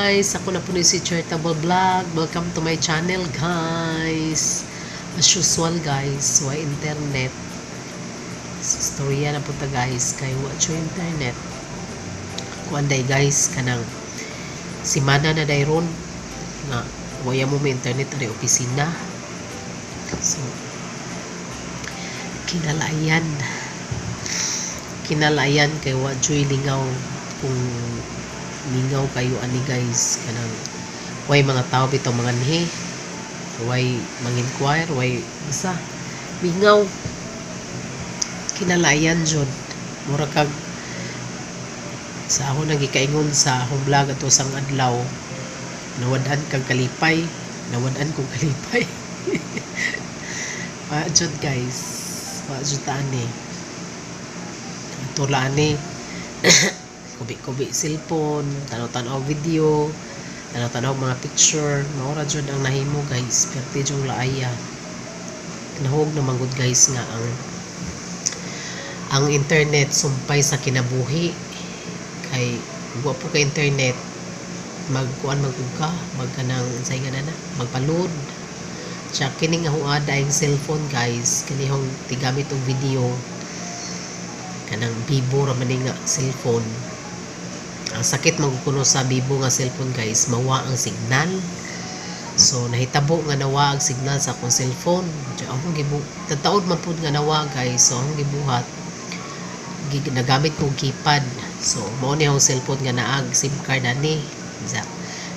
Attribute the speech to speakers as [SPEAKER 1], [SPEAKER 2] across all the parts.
[SPEAKER 1] Guys, ako na po ni si Charitable Vlog. Welcome to my channel, guys. As usual, guys, why internet? Storya na po ta, guys, kay wa your internet. Kuan day, guys, kanang simana na dayron nga waya mo may internet ari opisina. So, kinalayan. Kinalayan kay wa joy lingaw, kung mingaw kayo ani, guys, kanang way mga tao bitaw mga nhi, way mang-inquire, way basta mingaw, kinalayan jud. Mura kag sa ako nagikaingon sa akong vlog ato sang adlaw, nawad-an kag kalipay, nawad-an kog kalipay. Wa jud, guys, wa jud ta ani. Ato la ani, kubi-kubi cellphone, tanaw-tanaw video, tanaw-tanaw mga picture, mao ra jud ang nahimo, guys. Perti jud laaya. Nahog naman gud, guys, nga ang internet sumpay sa kinabuhi. Kay wa po kay internet, magkuan man gud ka, magkanang unsay nga na magpaload. Siya kini nga huada ang cellphone, guys, kini hong tigamit og video, kanang Vivo ra man ni nga cellphone. Ang sakit magkuno sa Vivo nga cellphone, guys, mawa ang signal. So nahitabo nga nawa ang signal sa akong cellphone. Diya, akong gibu taod man pud nga nawa, guys. So akong gibuhat, nagamit kong keypad. So mao ni akong cellphone nga naag SIM card ani. Diya,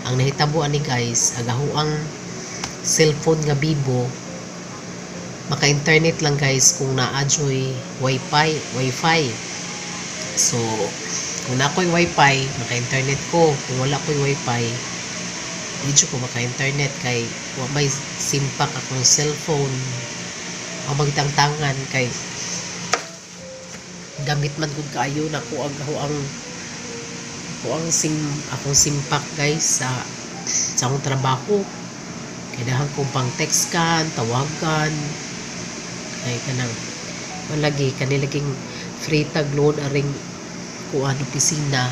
[SPEAKER 1] ang nahitabo ani, guys, agaho ang cellphone nga Vivo, maka-internet lang, guys, kung naa joy wifi wifi. So kung naa ko'y wifi, maka-internet ko. Kung wala ko'y wifi, di jud ko maka-internet kay wa may SIM pack akong cellphone. Ang magtangtangan kay gamit man gud kaayo nako ang ako ang SIM, akong SIM pack, guys, sa akong trabaho kay dahang kong pang text kan, tawagan, kay kanang walagi kani laging free tag load aring kuan opisina.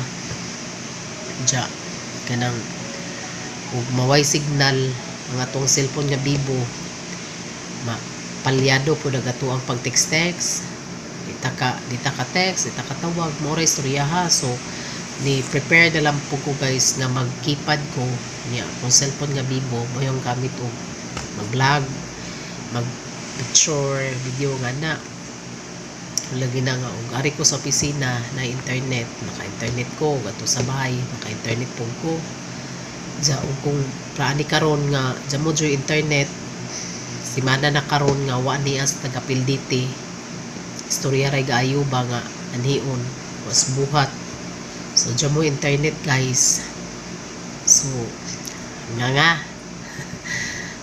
[SPEAKER 1] Ja kanang ug maway signal ang atong cellphone nga Vivo, ma palyado po ang ato ang pag text text, di ta ka text, di ta ka tawag. Mo ra istorya ha. So ni prepare na lang po ko, guys, nga mag keypad ko niya. Akong cellphone nga Vivo mo yung gamit og mag vlog, mag picture, video nga na lagi na nga og ari ko sa opisina na internet, maka-internet ko gadto sa bahay, maka-internet po ko. Ja ug kung praani karon nga ja mo joy internet, simana na karon nga wa niya sa taga PLDT, istorya ray gaayo ba nga anhion was buhat. So ja mo internet, guys. So nga nga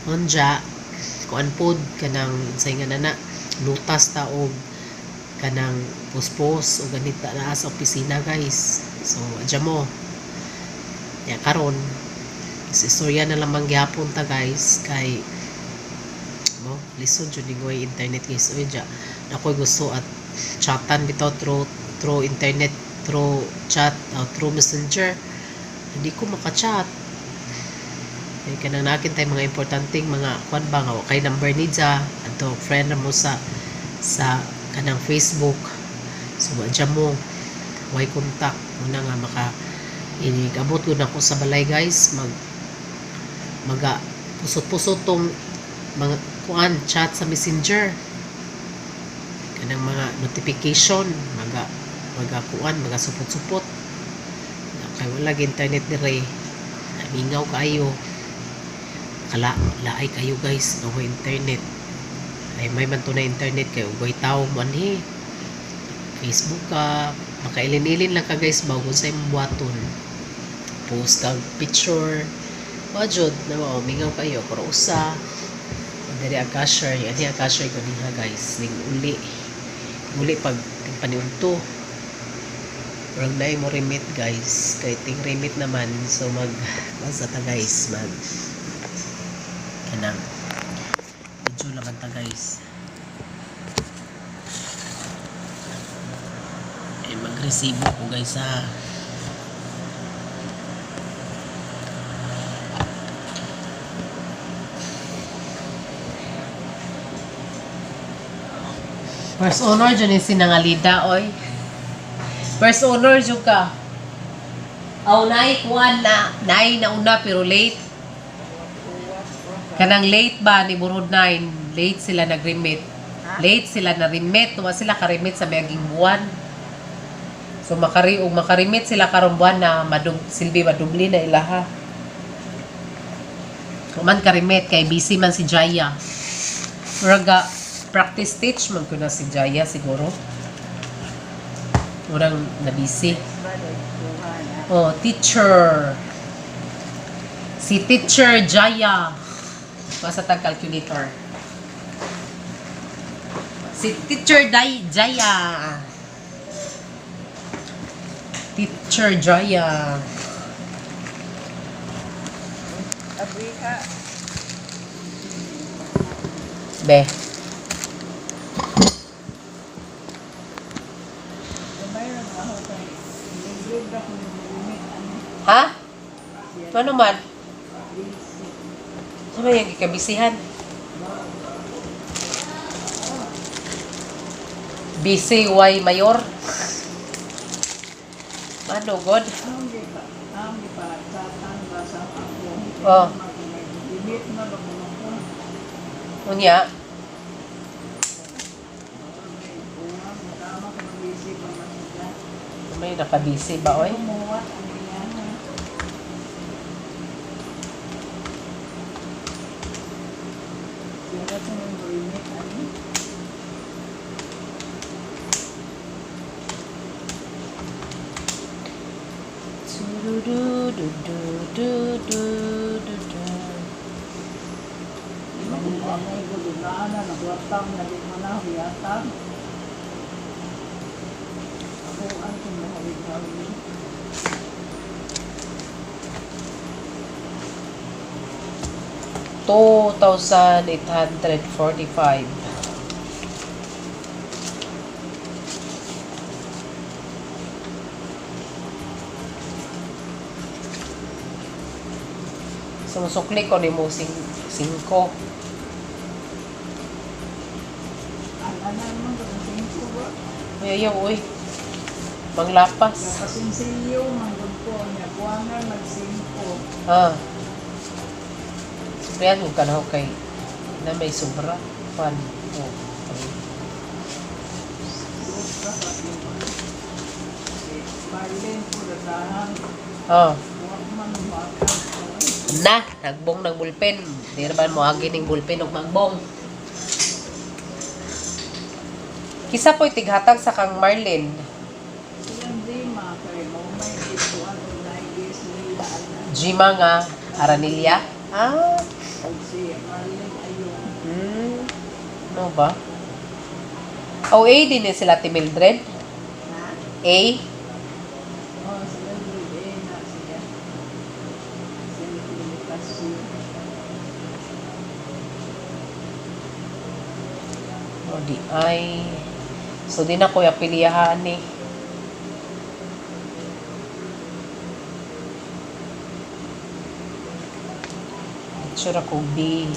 [SPEAKER 1] unja kuan pod kanang unsay nga nana, lutas ta og kanang puspos o ganita naa sa opisina, guys. So adya mo ya karon is istorya na lamang gihapon ta, guys, kay mo lisod jud ni internet, guys. Oy, dya ako'y gusto at chatan bitaw through through internet, through chat o through Messenger, hindi ko maka-chat kay kanang nakin tay mga importanteng mga kuan ba nga wa kay number ni ja adto friend na mo sa kanang Facebook. So adya mo way contact muna nga maka inig-abot gud ako sa balay, guys, mag maga pusot-pusot tong mga kuan chat sa Messenger, kanang mga notification, maga maga kuan, maga supot-supot kay wala gyud internet dire. Mingaw kaayo, kala laay kayo, guys, nga way internet. Ay may man to na internet kay ugay tawo mo anhi, Facebook ka, makailin-ilin lang ka, guys, ba kung sa imong buhaton, post kag picture wa jud na mao. Mingaw kayo pero usa diri ang cashier ani, ang cashier ganiha, guys, ning uli uli pag paniudto, murag naay mo remit, guys, kay ting remit naman. So mag basta ta, guys, mag kanang video naman ta, guys. Eh magresibo ko, guys, ha. First honor dyan yung sinangalida, oy. First honor dyan ka. Aw, nay, kuan na. Nay, nauna, pero late. Kanang late ba ni Burod 9, late sila nag-remit. Late sila na-remit. Tuwa sila ka-remit sa mayaging buwan. So makari og makarimit sila karong buwan na madub, silbi madubli na ilaha. Kuman karimit kay busy man si Jaya. Raga practice teach man ko na si Jaya siguro. Urang na busy. Oh, teacher. Si Teacher Jaya. Basta tag calculator. Si Teacher Dai Jaya. Teacher Jaya.
[SPEAKER 2] Abrika.
[SPEAKER 1] Be.
[SPEAKER 2] Gamay ra ba ako kay libre ra ko limit ano.
[SPEAKER 1] Ha? Ano man? Sa may gikabisihan. BCY Mayor. Ano, God?
[SPEAKER 2] Ang gipa, ang gipa chatan ba sa ako.
[SPEAKER 1] Oh.
[SPEAKER 2] Limit na ba ko ko.
[SPEAKER 1] Unya,
[SPEAKER 2] Tama ko busy pa man sila.
[SPEAKER 1] may nakabisi ba, oy?
[SPEAKER 2] Kumuwat ang iya. Siya sa mga limit ano.
[SPEAKER 1] Du-du-du-du-du-du-du.
[SPEAKER 2] Manay ko na nagwatang na di man na yatang. Ako ang kumuhawig-hawig.
[SPEAKER 1] 2,845. Sumusukli ko ni mo singko.
[SPEAKER 2] Ang anan mo ko singko ba?
[SPEAKER 1] Uy, ayaw, uy. Manglapas.
[SPEAKER 2] Napasinsilyo man gud ko niya buwangan magsingko.
[SPEAKER 1] Ah. Suplihan mo ka na kay na may sobra. 1, 2, 3.
[SPEAKER 2] Dos ra ka pino. Si Marlene ko datahan.
[SPEAKER 1] Ah.
[SPEAKER 2] Wa man mo.
[SPEAKER 1] Na, nagbong ng bulpen. Di naman mo agi ning bulpen og magbong. Kisa po'y tighatag sa kang Marlin.
[SPEAKER 2] Silang Dima kay mo may ituan og naigis nila ana.
[SPEAKER 1] Jima nga Aranilla. Ah,
[SPEAKER 2] Og si Marlene ayon.
[SPEAKER 1] Ano ba? O A din ni sila ti Mildred.
[SPEAKER 2] Ha?
[SPEAKER 1] A.
[SPEAKER 2] Oh, sila grade A na siya. Siya nagpilitasyon.
[SPEAKER 1] O di ay. So di na ko apiliyahan ni. Picture ako B.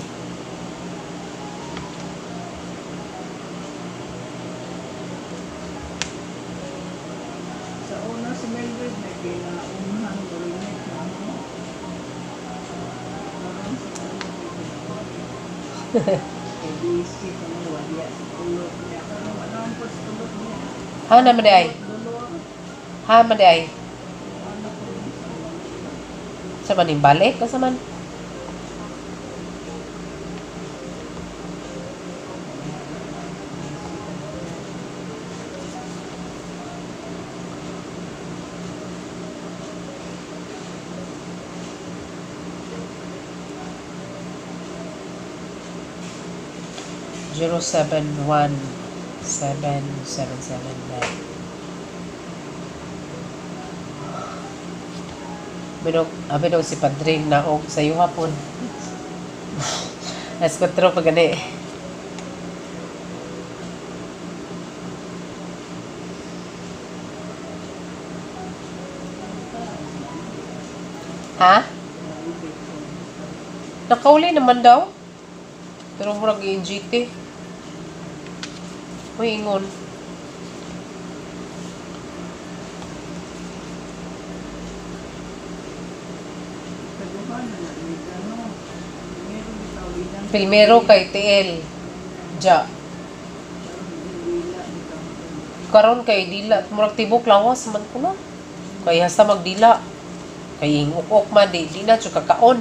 [SPEAKER 2] Sa una si Mildred may kinaunhan ulit na mo. Parang sa una may kinaunhan. Kay busy ka mo, wala sa tulog niya. Pero wala ang po sa tulog niya.
[SPEAKER 1] Ha naman di ay.
[SPEAKER 2] Dolor.
[SPEAKER 1] Ha man di ay.
[SPEAKER 2] Ano ko yun sa mga.
[SPEAKER 1] Sa man yung balik? O sa man? 0717779. Binog, abi daw si Padring na og sa iyo hapon. Alas 4 pa gani. Ha? Nakauli naman daw. Pero murag NGT. Uy, ingon.
[SPEAKER 2] Kaduha na na ni ano. Meron bitaw ilang.
[SPEAKER 1] Pilmero kay TL. Ja. Karon kay dila murag tibok lawas man kuno. Kay hasta magdila. Kay ingukok man di na jud kakaon.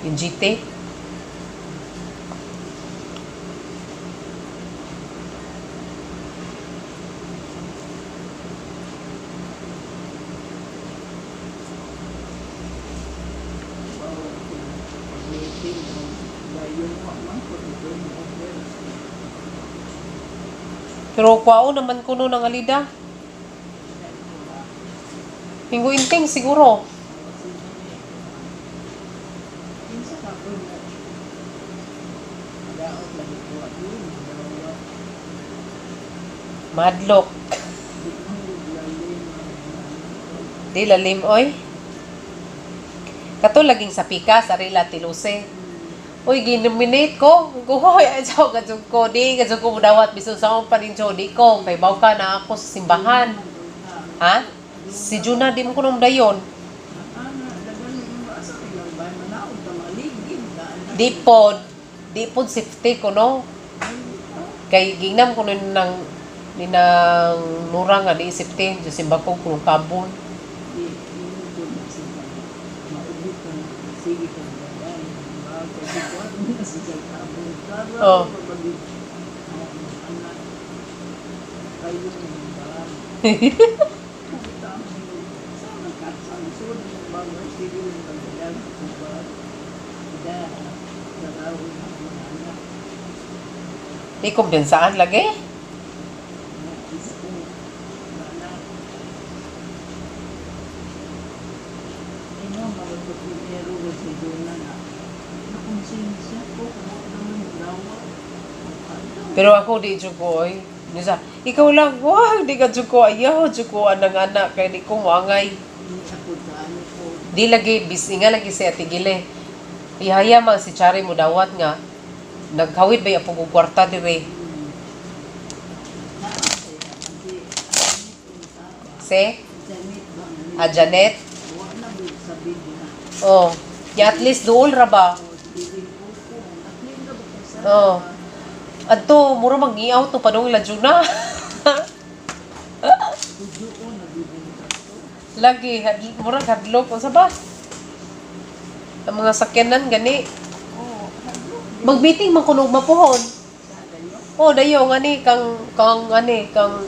[SPEAKER 1] Yung GT. Pero kwao naman kuno ng alida. Minggo inting siguro. Madlok. Di lalim oy. Kato laging sa pikas, arila tiluse. Uy, ginominate ko. Guhoy, adyaw, gadjog ko. Di, gadjog ko mudawat. Bisan sa akong paninjo, di ko. Kay baw ka na ako sa simbahan. Ha? Si Juna, di mo ko nung dayon. Di pod, di pod safety ko, no? Kay ginam ko nun ng ninang nura nga di safety sa simba ko kung kabon. Oh. Di kumpensaan lagi. Pero ako di jud ko oy. Nisa, ikaw lang, wah, di ka jud ko ayaw jud ko anang anak kay di ko moangay. Di lagi bisi nga lagi si Ate Gile. Ihaya man si Chari mo dawat nga nagkawid ba yung og kwarta dire. Se? Ah, Janet? Oh. Ya at least duol ra ba? Oh. Adto mura mangiaw to padung Lajuna. Lagi had, murag hadlok unsa ba? Ang mga sakyanan gani. Mag-meeting man kuno mapuhon. Oh, dayo ngani kang kang ani kang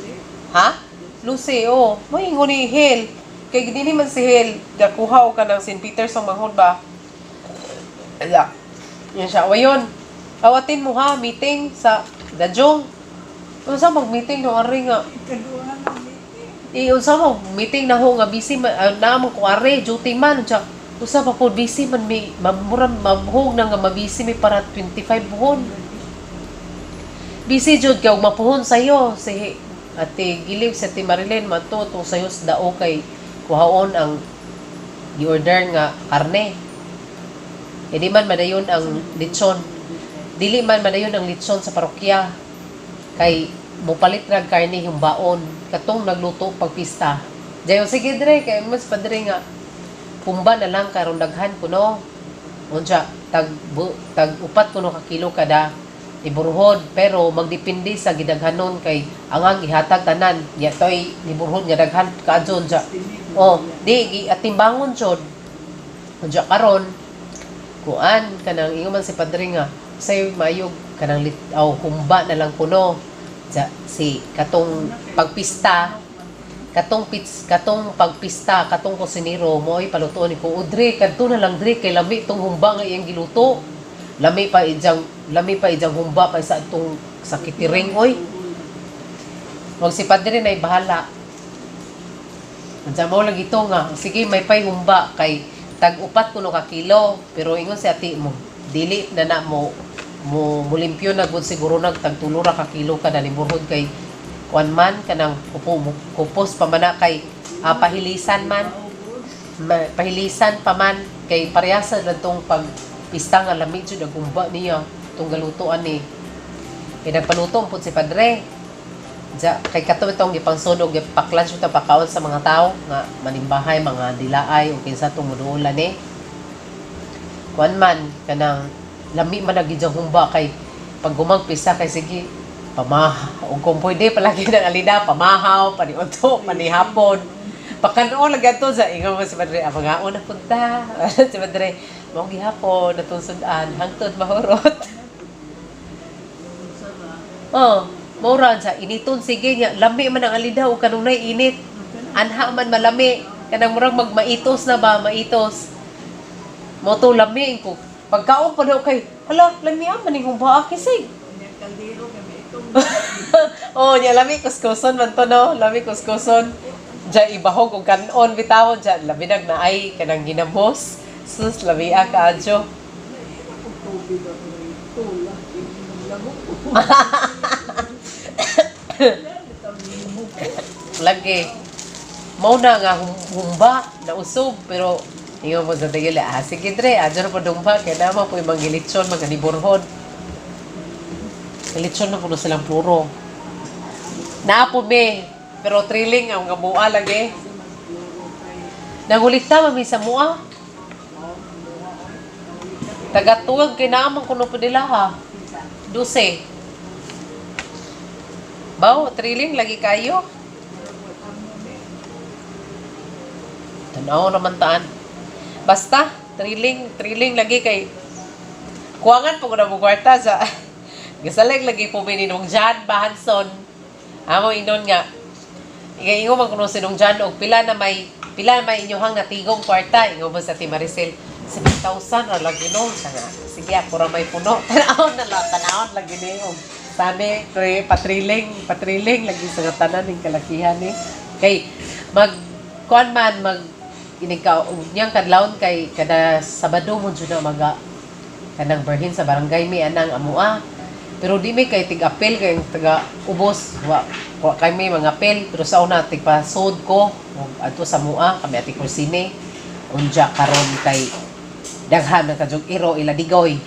[SPEAKER 1] ha? Lucy, oh, may ingon ni Hel. Kay dinhi man si Hel, gakuha og kanang St. Peter's ang manghod ba? Ala. Yan siya. O yun. Awatin mo ha, meeting sa Dajong. Unsa mag-meeting no ari nga? Eh, unsa mo meeting na ho nga busy man na mo ko are duty man unsa usa pa po busy man may mamura mabuhog na nga mabisi mi para 25 buhon. Busy jud kay og mapuhon sayo si Ate Giliw sa Ate Marilyn mato to sayo sa dao kay kuhaon ang gi-order nga karne. E di man madayon ang litson. Dili man madayon ang litson sa parokya. Kay mopalit rag karne yung baon katong nagluto pagpista. Dayon sige dre kay mas padre nga pumba na lang karon daghan kuno. Unsa tag bu, tag upat kuno ka kilo kada iburhod pero magdepende sa gidaghanon kay ang ang gihatag tanan ya toy niburhod nga daghan kaadto unsa. Oh, di gi atimbangon jud. Unsa karon kuan kanang ingon man si padre nga say mayog kanang lit, aw humba na lang kuno sa si katong pagpista katong pits katong pagpista katong kusinero mo'y palutoon ni ko udre kadto na lang dre kay lami tong humba nga iyang giluto lami pa ijang humba kaysa atong sa kitiring oy. Wag si padre na bahala. Unsa mo lagi to nga sige may pay humba kay tag upat kuno ka kilo pero ingon si ati mo dili na na mo mo mulimpyo na gud siguro nag tag tulo ra ka kilo kada ni burhod kay kuan man kanang kupo mo kupos pa man na kay pahilisan man pahilisan pa man kay parehasa na tong pag pista nga lami jud ang humba niya. Itong galutoan ni. Kay nagpaluto ang pud si Padre. Ja, kay kato itong gipangsunog, gipaklan siya pakaon sa mga tao nga manimbahay, mga dilaay o kinsa tong muduolan ni. Kuan man kanang lami man lagi diyang humba kay pag gumagpisa kay sige pamahaw o kung pwede palagi ng alida pamahaw paniudto panihapon pakanoon lagi ato sa ingon mo si Padre, ah, mangaon na punta si Padre, mao gihapon natong sudan hangtod mahurot.
[SPEAKER 2] Unsa ba?
[SPEAKER 1] Oh, mao ra sa initon sige nya lami man ang alida o kanunay init, anha man malami kanang murag magmaitos na ba, maitos mo to, lami ko pagkaon pa daw kay hala lami man ning humba kisig.
[SPEAKER 2] Unya kaldero kami itong
[SPEAKER 1] Oh, nya lami kuskuson man to, no? Lami kuskuson. Diya ibahog og kanon bitawon diya labi nag naay kanang ginamos. Sus, lami a kaadyo.
[SPEAKER 2] Kung tubig ako rin, tula, lago ko.
[SPEAKER 1] Lagi. Mao na nga humba na usog pero ingon mo sa tigil, ah, sige dre, adyo na po dumba kay nama po yung mga gilitsyon, mga niborhon. Gilitsyon na kuno silang puro. Naa po me, pero thrilling ang nga mua lagi. Nangulita mami sa mua. Tagatuwag kay naamang kuno po nila ha. Duse. Baw, thrilling lagi kayo. Tanaw naman taan. Basta, thrilling, thrilling lagi kay kuwangan po ko na mo kwarta sa gasalig lagi po mininong John Bahanson. Amo inon nga. Ingo man kuno sinong John og pila na may inyohang natigong kwarta ingo mo sa Ti Maricel 7,000 ra lagi no siya nga. Sige, ako ra may puno. Tanawon na lang, tanawon lagi ni og sani kay patriling, patriling lagi sa nga tanan ning kalakihan ni. Kay mag kuan man mag inig ka og niyang kadlawon kay kada Sabado mo jud na maga kanang berhin sa barangay mi anang amua. Pero di mi kay tig-apel kay taga ubos wa wa kay mi mga apel pero sa una tigpasod ko ug adto sa mua kami ati Corsine unja karon kay daghan na kajug iro ila digoy,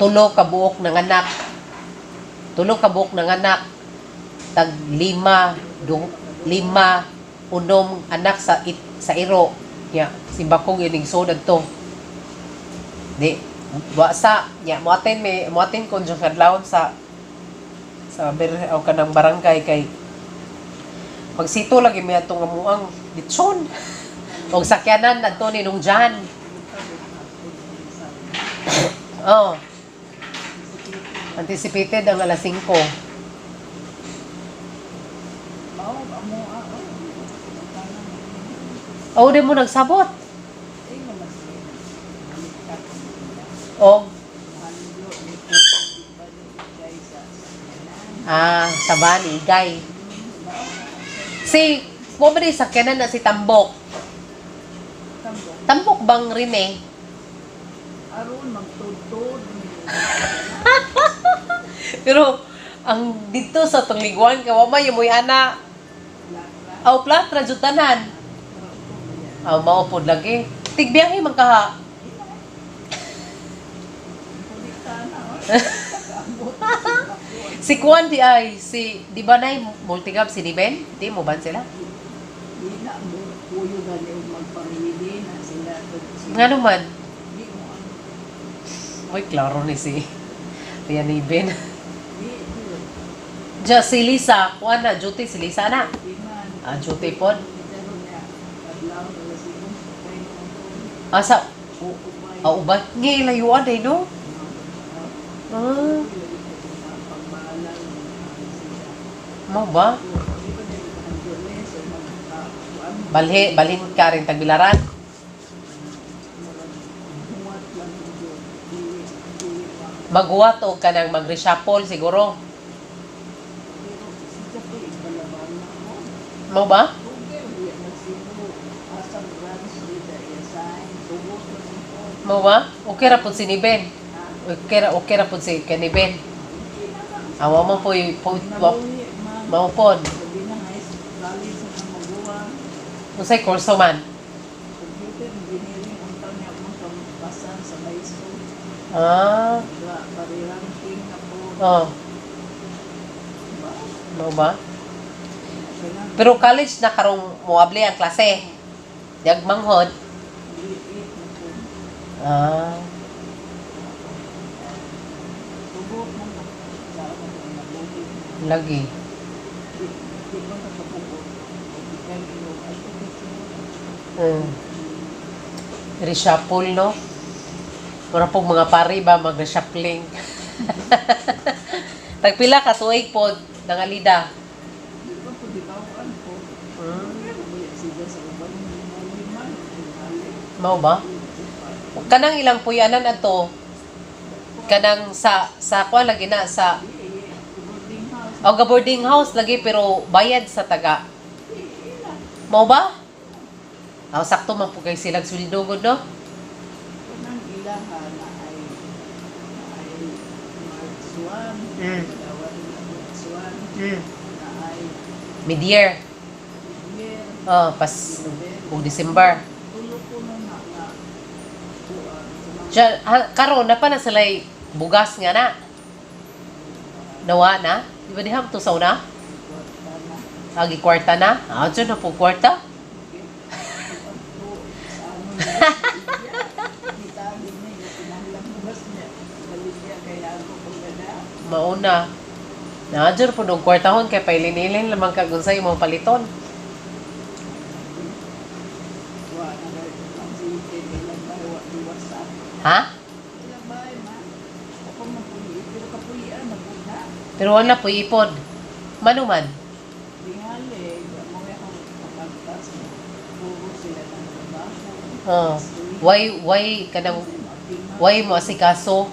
[SPEAKER 1] tulo ka buok ng anak, tulo ka buok ng anak, tag lima du, lima unom anak sa it, sa iro nya simbakong ining sod adto di wa sa nya mo may mo aten kon jung kadlawon sa ber o kanang barangay kay magsito lagi may atong amuang litson og sakyanan adto ni nung Jan. Oh, anticipated ang alas 5. Oh, di mo nagsabot og ah sa igay si mo ba ni sakyanan na si Tambok. Tambok bang rin eh?
[SPEAKER 2] Aron magtudtod.
[SPEAKER 1] Pero ang dito sa tungliguan kay wa may moy ana. Aw plat ra jud tanan. Aw mao pod lagi. Tigbiyahe man kaha. Si Kuan di ay si di ba nay multigab si Niben? Di mo ban sila?
[SPEAKER 2] Di na mo kuyo gani og magpamili na sila.
[SPEAKER 1] Ngano man?
[SPEAKER 2] Di mo ang
[SPEAKER 1] Uy, klaro ni si Ria Niben.
[SPEAKER 2] di di
[SPEAKER 1] Ja, si Lisa, kuan na duty si Lisa na.
[SPEAKER 2] di man.
[SPEAKER 1] Ah, duty pod.
[SPEAKER 2] Pero niya adlaw nila siguro kay
[SPEAKER 1] Asa
[SPEAKER 2] ubay.
[SPEAKER 1] ah, ubay. Ngay layuan day no. Ah, mo ba? Balhi, balhin ka rin tagbilaran. Maghuwat og kanang mag-reshuffle siguro. Mo ba? Mo ba? Okay ra pud si Niben. Okay ra pud si Kaniben. Awa mo po po mao pod. Unsay kurso man?
[SPEAKER 2] Computer engineering ang taon niya akong pasan sa high school.
[SPEAKER 1] Ah, Oh,
[SPEAKER 2] Ba?
[SPEAKER 1] mao ba?
[SPEAKER 2] Kanang
[SPEAKER 1] Pero college na karong moabli ang klase. Yagmanghod.
[SPEAKER 2] grade 8 na po.
[SPEAKER 1] Ah,
[SPEAKER 2] Tubot man na. Sa ako kung nagbuhit.
[SPEAKER 1] lagi.
[SPEAKER 2] Di, di ko nakabuot. Di ka ilog. Ay, ito
[SPEAKER 1] Reshuffle, no? Mura pong mga pari ba mag-reshuffling. Tagpila ka tuig po nangalida.
[SPEAKER 2] Di ba po, di ba ako ko?
[SPEAKER 1] Hmm.
[SPEAKER 2] Pero ba sila sa uban, lima, lima.
[SPEAKER 1] Mao ba? Kanang ilang puyanan ato kanang sa kuan lagi na sa
[SPEAKER 2] Boarding house.
[SPEAKER 1] og boarding house lagi pero bayad sa taga. Mao ba? Aw, sakto man po kay silang sweldo gud, no?
[SPEAKER 2] Kanang ilaha na ay March 1, dawat na March 1, na ay
[SPEAKER 1] Mid-year.
[SPEAKER 2] year,
[SPEAKER 1] Oh, pas o December.
[SPEAKER 2] Tulo ko na na na kuan sa mga
[SPEAKER 1] Siya, ha, karon na pa na sila'y bugas nga na. Nawa na? Di ba diham to sa una?
[SPEAKER 2] kwarta na.
[SPEAKER 1] Agi kwarta na? Ah, dyan na po kwarta.
[SPEAKER 2] Okay. Pagto sa ano niya, kita din niya, kinahanglan bugas niya. Baligya kay ako kung gada.
[SPEAKER 1] Mauna. Na, dyan po nung kwartahon kay pailin-ilin lamang kagunsay imong paliton.
[SPEAKER 2] Wa na kay ang sige ilang bay wa di WhatsApp.
[SPEAKER 1] Ha?
[SPEAKER 2] Ilang bay ma. Ako man puyi pero kapuyian na pud na.
[SPEAKER 1] Pero wala po ipon. Manuman.
[SPEAKER 2] Dingali, mo akong kapagtas mo. Puro sila ng trabaho.
[SPEAKER 1] Oh. Why kanang why mo asikaso?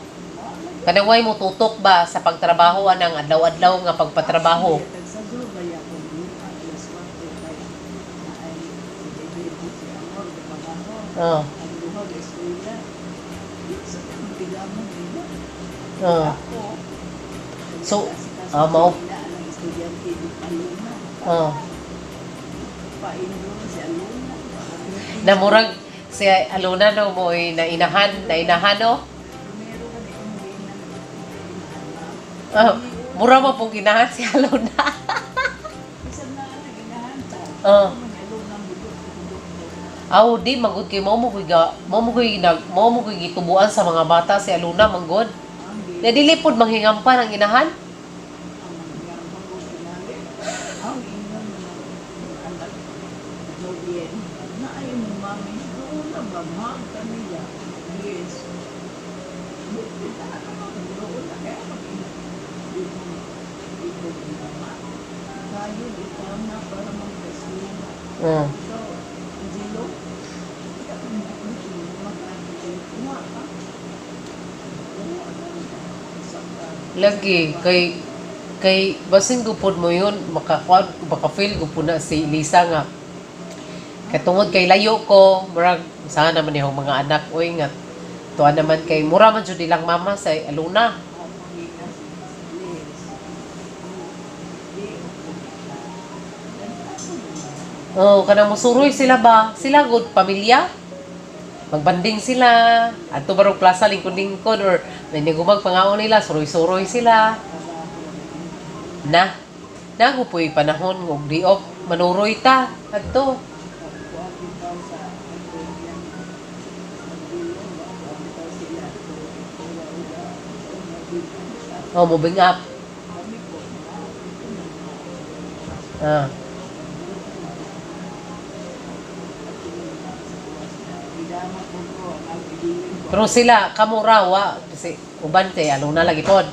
[SPEAKER 1] Kanang why mo tutok ba sa pagtrabaho anang adlaw-adlaw nga pagpatrabaho?
[SPEAKER 2] Sa ba akong alas 4 kay na ay si Amor trabaho.
[SPEAKER 1] Oh.
[SPEAKER 2] Ang duha ga eskwela. Di sa tigamon nila.
[SPEAKER 1] Oh.
[SPEAKER 2] Ako.
[SPEAKER 1] So,
[SPEAKER 2] asikaso
[SPEAKER 1] mao-
[SPEAKER 2] nila ang estudyante di Aluna.
[SPEAKER 1] Oh.
[SPEAKER 2] Pa-enroll si Aluna.
[SPEAKER 1] Na murag si Alona no mo'y nainahan, nainahan no?
[SPEAKER 2] Primero ka di kong
[SPEAKER 1] Ah, mura mo pong ginahan si Alona.
[SPEAKER 2] Bisan na nag-inahan ta.
[SPEAKER 1] Oh.
[SPEAKER 2] Ako man Aluna budok budok ko.
[SPEAKER 1] Aw, di magud kay mo mo koy ga mo mo koy nag mo mo koy gitubuan sa mga bata si Alona manggod.
[SPEAKER 2] Ang
[SPEAKER 1] Na dili pod manghingampan ang inahan.
[SPEAKER 2] Ang mangyari ko tinali. Ang ingon ng anak Jovien. Na ay mo mami. Doon na ba mahal ka niya? Yes. Buti na ano doon na kaya pag di mo di ko ginawa. Tayo ikaw na para magkasuna. So, Zilo, ikaw ka. Kuha ka.
[SPEAKER 1] Lagi kay kay basin gupod mo yun makakuan maka-feel gupod na si Lisa nga katungod kay layo ko murag sana naman niyang mga anak oy nga tuwa naman kay mura man jud ilang mama sa Alona. Oh, kanang musuroy sila ba? Sila good pamilya? Magbanding sila. Adto barong plaza lingkod-lingkod or may nagumag pangaon nila, suroy-suroy sila. Na. Nagupoy panahon og di off manuroy ta adto. Oh, moving up. Ah. Pero sila kamo ra wa si uban kay aluna lagi pod.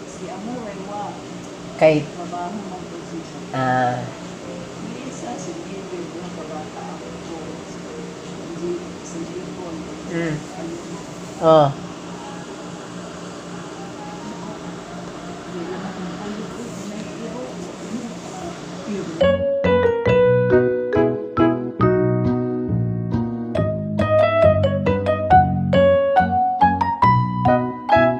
[SPEAKER 2] Si Amoray wa
[SPEAKER 1] Kay
[SPEAKER 2] trabaho man po siya.
[SPEAKER 1] ah
[SPEAKER 2] Isa si David yung kabata ako si Jipon.
[SPEAKER 1] Oh.